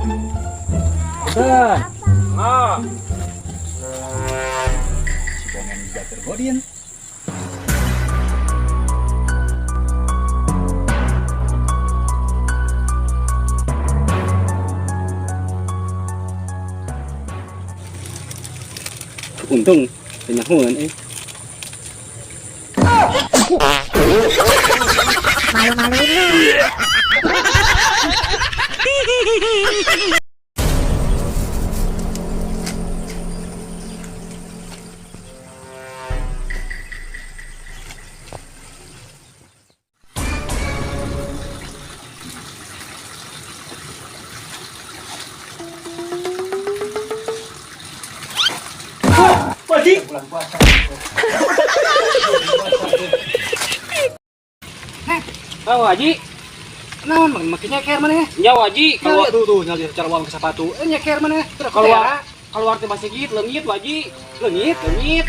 Udah. Ah. Si Bongen juga tergodin. Untung penyahuan eh. Malu-maluin lu. Wajib. Bulan puasa. Oh, Haji. Naon makin nyeker mana? Nya Waji, Kalau kalau tuh tuh nyali secara uang ke sepatu. Eh nyeker mana? keluar keluar teh masjid leungit Waji. Leungit, leungit.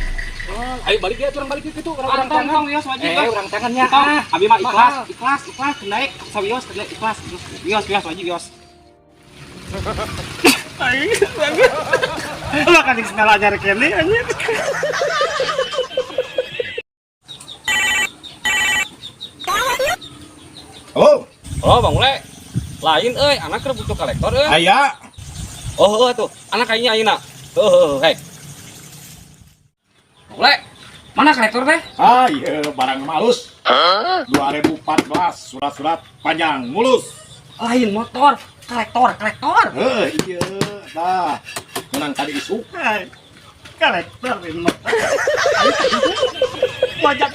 Oh, ayo balik ya, orang balik itu orang tangan. Tong wios Waji. Eh, orang tangannya. Ah, abi mah ikhlas, ikhlas, ikhlas naik sawios naik ikhlas. Wios, wios Waji, wios. Aing banget. Lah kan sendal anyar kene anjir. Halo. Oh, Bang Ule. Lain euy, anak keur butuh kolektor euy. Aya. Oh, heuh tuh. Anak kayaknya ayeuna. Heuh, heuh, hei. Bang Ule, mana kolektor teh? Ah, iya barang malus. 2014 surat-surat panjang mulus. Lain motor, kolektor, kolektor. Heuh, iya. Dah. Menang tadi isu. Hai. Kolektor ini motor. Ayo wajah.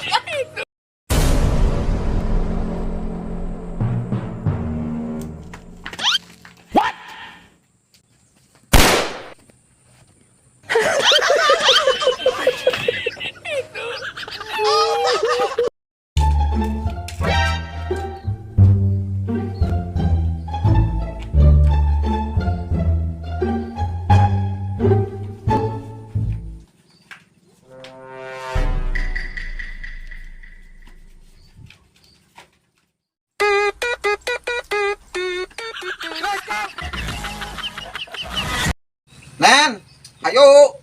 Nen, ayo.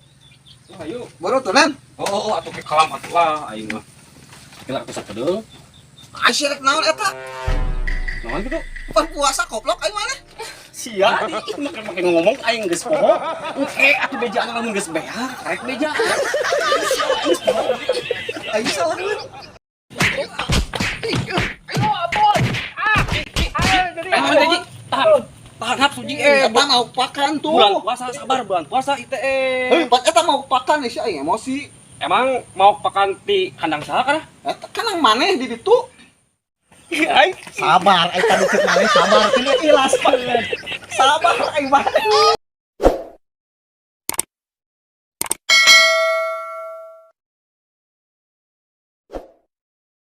Ayo. Baru tuh, Nen. Oh, oh, oh, atuh ke kalam atuh lah aing mah. Kira aku sakedeul. Asyik rek naon eta? Naon kitu? Pan puasa koplok aing maneh. Sia, ih make make ngomong aing geus poho. Engke atuh bejaan lamun geus beak, rek bejaan. Sia, aing geus poho. Aing salah duit. Ayo abon. Ah, jadi tahan. Tahan hap suji eh. Eta mau pakan tuh. Bulan puasa sabar bulan puasa itu eh. Heuh, pan eta mau pakan sih aing emosi. Emang mau pakan di kandang saha kana? Eta kan yang maneh di ditu. Aing Sabar, aing tadi cek maneh sabar, kini ilas. Sabar aing maneh.